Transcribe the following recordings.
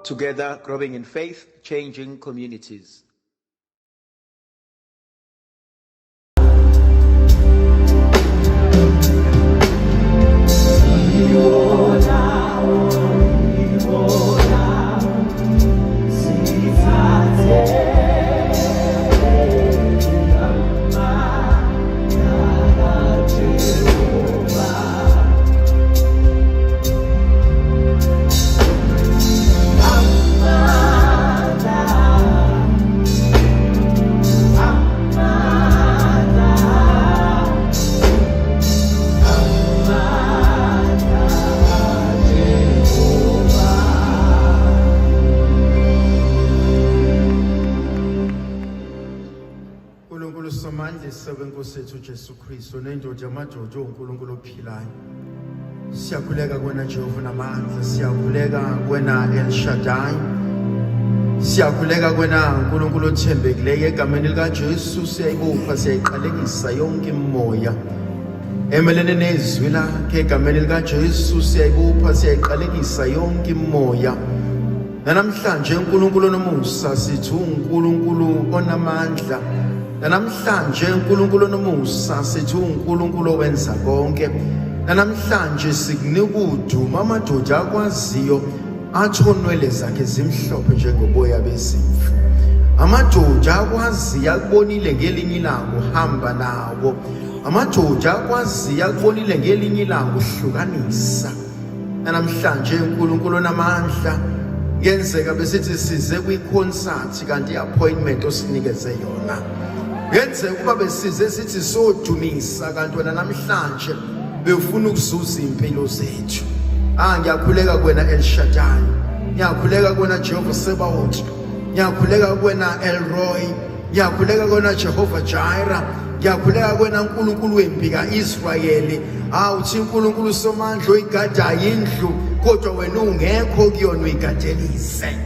Together, growing in faith, changing communities. uNkulunkulu somandla sebenkosi yethu uJesu Kristu nendoda yamadoda uNkulunkulu ophilayo. Siyakhuleka kuwena Jehova namandla, siyakhuleka kuwena El Shaddai. Siyakhuleka kuwena uNkulunkulu othembekileyo egameni likaJesu siyayibopha siyayiqalekisa yonke imimoya emelene nezwi lakhe egameni likaJesu siyayibopha siyayiqalekisa yonke imimoya. Nanamhlanje uNkulunkulu onomusa sithi uNkulunkulu onamandla. Nanamhlanje uNkulunkulu onomusa sithi uNkulunkulu owenza konke. Nanamhlanje sikunika udumo amadoda akwaziyo athi onwele zakhe zimhlophe njengoboya bezimvu. Amadoda akwaziyo akubonile ngelinye ilanga uhamba nawo. Amadoda akwaziyo akubonile ngelinye ilanga uhlukanisa. Namhlanje uNkulunkulu onamandla kuyenzeka besithi size kwi-concert kanti i-appointment osinikeze yona. Kuyenzeka ukuba besize sithi sodumisa kanti wena namhlanje bewufuna ukuzuza impilo zethu. Ah ngiyakhuleka kuwena El Shaddai. Ngiyakhuleka kuwena Jehova Sebaot. Ngiyakhuleka kuwena El Roy. Ngiyakhuleka kuwena Jehova Jireh. Ngiyakhuleka kuwena uNkulunkulu wempi kaIsrayeli. Hawu uthi uNkulunkulu somandla oyigadayo indlu kodwa wena ungekho kuyona uyigadelise.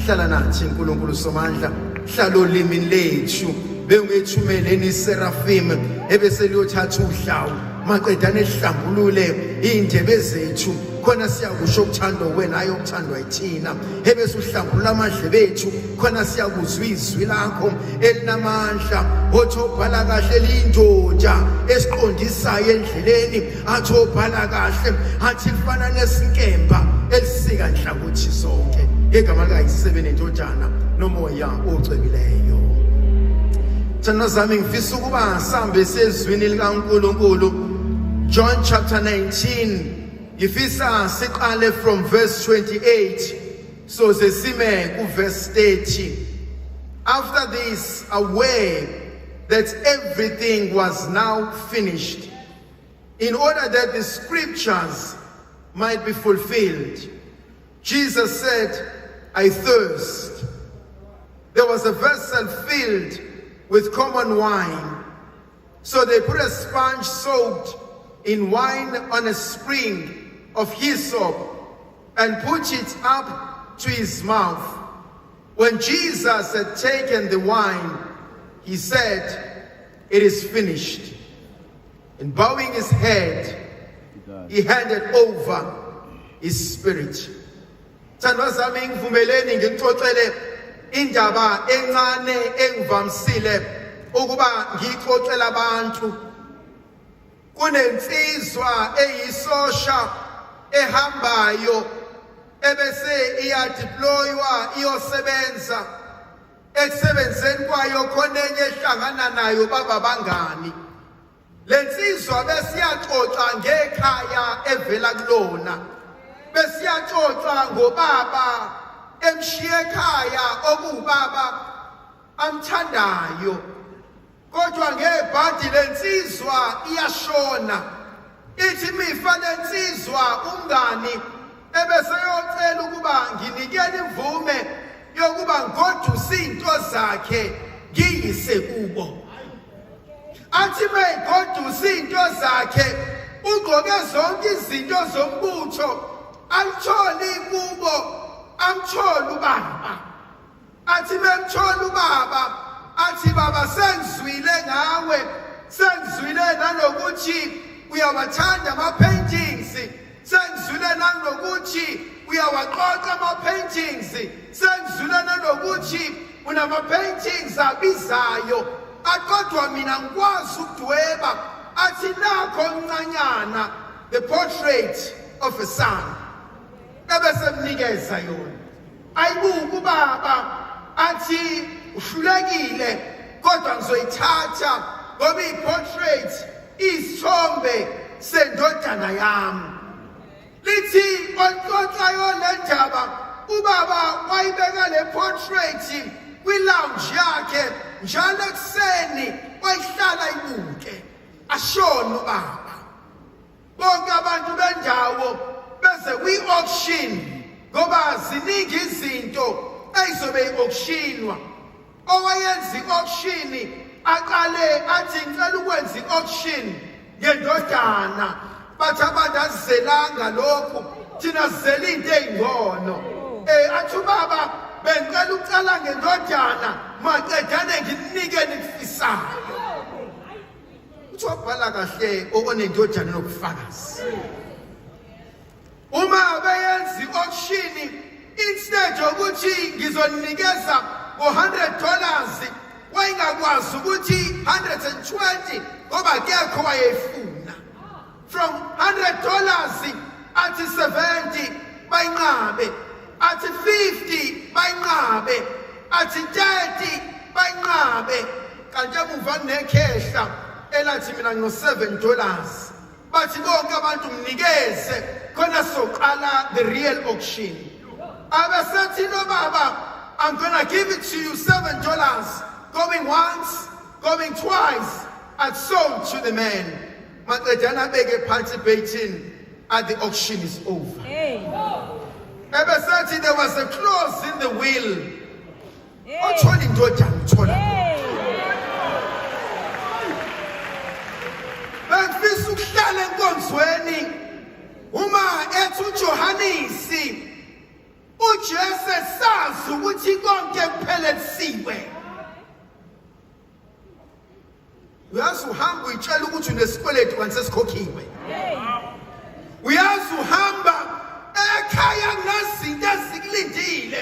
Hlala nathi uNkulunkulu somandla, hlala olimini lethu. Bewungethumeleni iSeraphim ebese liyothatha uhlawu maqedane ehlambulule iy'ndebe zethu khona siyakusho okuthandwa wena hayi okuthandwa yithina ebese uhlambulula amadlebe ethu khona siyakuzwa izwi lakho elinamandla othi obhala kahle liyindoda esiqondisayo endleleni athi obhala kahle athi lifana nesinkemba elisika nhlangothi zonke ngegama likayise nendodana nomoya ocwebileyo. Thanda zami ngifisa ukuba sihambe sezwini likaNkulunkulu. John chapter 19 ngifisa siqale from verse 28 so sesime ku verse 30. After this, aware that everything was now finished, in order that the scriptures might be fulfilled, Jesus said, I thirst. There was a vessel filled with common wine. So they put a sponge soaked in wine on a spring of hyssop and put it up to his mouth. When Jesus had taken the wine, he said, It is finished. And bowing his head, he handed over his spirit. Thandwa zami ngivumeleni ngixoxele indaba encane engivamisile ukuba ngiyixoxele abantu. Kunensizwa eyisosha ehambayo ebese iyadeploywa iyosebenza. Ekusebenzeni kwayo khona enye ehlangana nayo baba bangani. Lensizwa besiyaxoxa ngekhaya evela kulona. Besiyaxoxa ngobaba emshiye ekhaya okuwubaba amthandayo. Kodwa ngebhadi lensizwa iyashona. Ithi mifa lensizwa umngani ebeseyocela ukuba nginikele imvume yokuba ngoduse into zakhe ngiyise kubo. Athi meyigodusa into zakhe ugqoke zonke izinto zombutho alithole kubo amthole ubaba. Athi memthola ubaba athi baba sengizwile ngawe sengizwile nanokuthi uyawathanda ama-paintings sengizwile nanokuthi Uyawaqoqa ama-paintings, sengizwile nanokuthi unama-paintings abizayo, aqodwa mina ngikwazi ukudweba. Athi nakho ncanyana, the portrait of a son, ebese mnikeza yona. Ayibuke ubaba, athi uhlulekile, kodwa ngizoyithatha ngoba i-portrait isithombe sendodana yami. Lithi olixoxayo le ndaba, ubaba wayibeka le portrait kwi-lounge yakhe njalo ekuseni, wayihlala ibuke. Ashona ubaba, bonke abantu bendawo beze kwi-auction, ngoba ziningi izinto eyizobe i-auctionwa. Owayenza i-auction aqale athi, "Ngicela ukwenza i-auction ngendodana." Bathi abantu, "Asizelanga lokhu thina, sizele into ey'ngcono." Athi ubaba, "Bengicela ukucala ngendodana, maqedane nginike nikufisayo." Uthi wabhala kahle okonendodana nobufakazi. Uma beyenza i-auction, instead yokuthi ngizonikeza ngo-$100, wayengakwazi ukuthi 120, ngoba kekho wayefuna. From $100 athi 70, bayinqabe. Athi 50, bayinqabe. Athi 30, bayinqabe. Kanti emuva kunekhehla elathi, "Mina ngino-$7." Bathi bonke abantu, "Mnikeze khona soqala the real auction." Abesethi lo baba, "I'm gonna give it to you, $7, going once, going twice." I'd sold to the man. Maqedana abeke phansi baton and the auction is over. Hey. Ebesethi there was a clause in the will. Hey. Othola indodana uthola. Hey. Bengifisa ukuhlala enkonzweni uma ethi uJohanisi, uJesu sazi ukuthi konke kuphelelisiwe. Uyazi uhamba uyitshela ukuthi unesikweletu kanti sesikhokhiwe. Hey. Uyazi uhamba ekhaya kunezinto ezikulindile,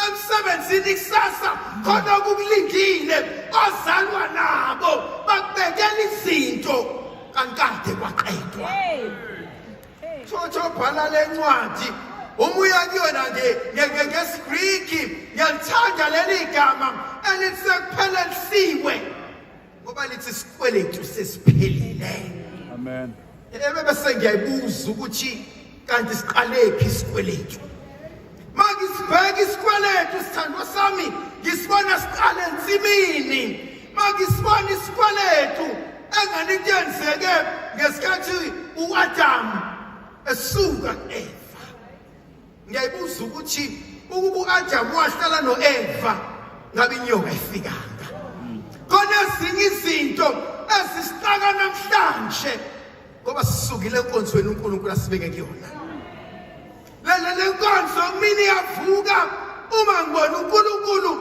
emsebenzini kusasa khona okukulindile, ozalwa nabo bakubekela izinto, kankade kwaqedwa. Hey. Hey. Thotho bhala lencwadi, uma uya kuyona nje ngesiGriki, ngiyalithanda leli gama elithi sekuphelelisiwe, ngoba lithi isikweletu sesiphelile. Amen. Ebe bese ngiyayibuza ukuthi kanti siqale phi isikweletu? Makisibheka isikweletu, sithandwa sami, ngisibona siqale ensimini. Makisibona isikweletu engani into yenzeke ngesikhathi uAdam esuka kuEva. Ngiyayibuza ukuthi ukuba uAdam wahlala noEva, ngabe inyoka ifikanga? Khona ezinye izinto ezisixaka namhlanje ngoba sisukile enkonzweni uNkulunkulu asibeke kuyona. Le nkonzo kumina iyavuka uma ngibona uNkulunkulu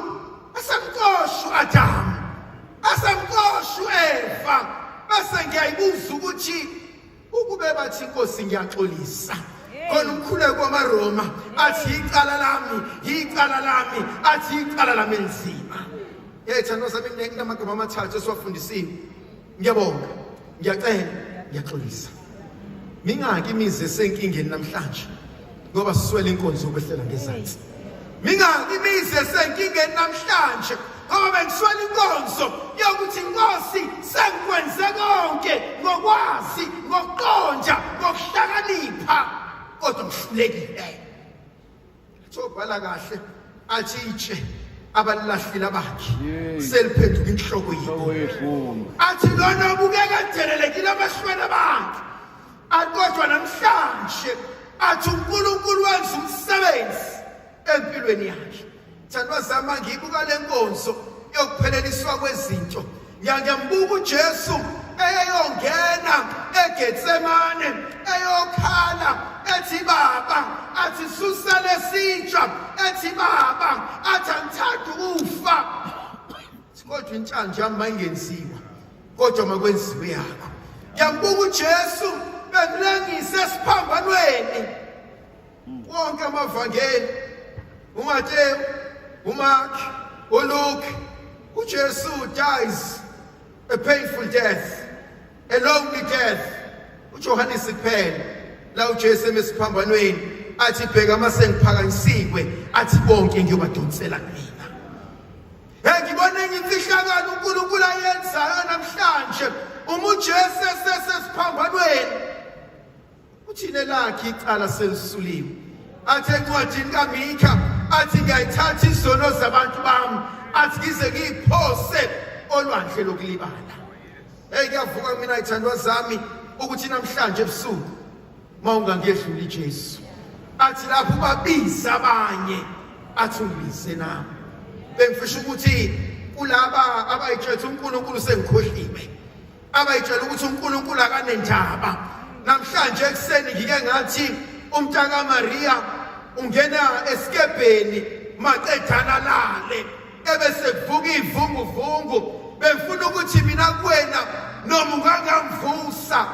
esemxosha uAdam, esemxosha uEva, bese ngiyayibuza ukuthi ukube bathi, "Inkosi, ngiyaxolisa," khona umkhuleko wamaRoma athi, "Icala lami, icala lami," athi, "Icala lami enzima." Yethando sami, kunamagama amathathu esiwafundisiwe: ngiyabonga, ngiyacela, ngiyaxolisa. Mingaki imizi esenkingeni namhlanje ngoba siswele inkonzo yokwehlela ngezansi? Mingaki imizi esenkingeni namhlanje ngoba bengiswele inkonzo yokuthi, "Inkosi, sengikwenze konke ngokwazi, ngokuqonda, ngokuhlakanipha, kodwa ngihlulekile"? Thobhala kahle athi itshe abalilahlile abakhe seliphenduka inhloko Inhloko yegumbi. Yegumbi. Athi lona obukeka edelelekile abahlwele bakhe, akodwa namhlanje athi uNkulunkulu wenza umsebenzi empilweni yakhe. Thandwa zami, ngibuka le nkonzo yokupheleliswa kwezinto, ngiyambuka uJesu eyongena eGetsemane, eyokhala ethi, "Baba," athi, "Susa lesitsha," ethi, "Baba," athi, "Angithandi ukufa, kodwa intando yami mayingenziwa, kodwa makwenziwe yakho." Ngiyambuka uJesu bemlengise esiphambanweni. Wonke amavangeli uMateyu, uMark, uLuke, uJesu dies a painful death, a lonely death. uJohannes kuphela la uJesu emesiphambanweni athi bheka mase ngiphakanyisiwe athi bonke ngiyobadonsela kumina. Hey ngibona enye imfihlakalo uNkulunkulu ayenzayo namhlanje uma uJesu esesesiphambanweni uthine lakhe icala selisuliwe athi encwadini kaMika athi ngiyayithatha izono zabantu bami athi ngize ngiyiphose olwandle lokulibala. Hey kuyavuka mina ithandwa zami ukuthi namhlanje ebusuku mawungangedluli Jesu athi lapho ubabiza abanye athi ungibize nami. Bengifisha ukuthi kulaba abayitshethe uNkulunkulu sengikhohliwe, abayitshela ukuthi uNkulunkulu akanendaba. Namhlanje ekuseni ngike ngathi umntaka Maria ungena esikebheni maqedana lale ebese kuvuka ivunguvungu. Bengifuna ukuthi mina kuwena noma ungangamvusa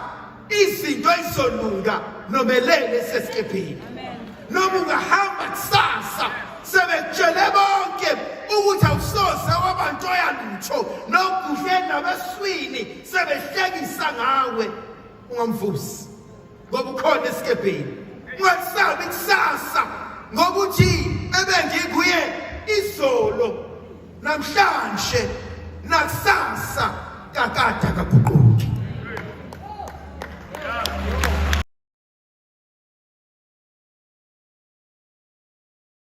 izinto izolunga nomelele sesikebheni, noma ungahamba kusasa sebekutshele bonke ukuthi awusoze wabantu oyalutho nokuhle nabeswini sebehlekisa ngawe, ungamvusi ngoba ukhona esikebheni. Ungalisabi kusasa ngokuthi ebengikuye izolo namhlanje nakusasa kakade akaguquki.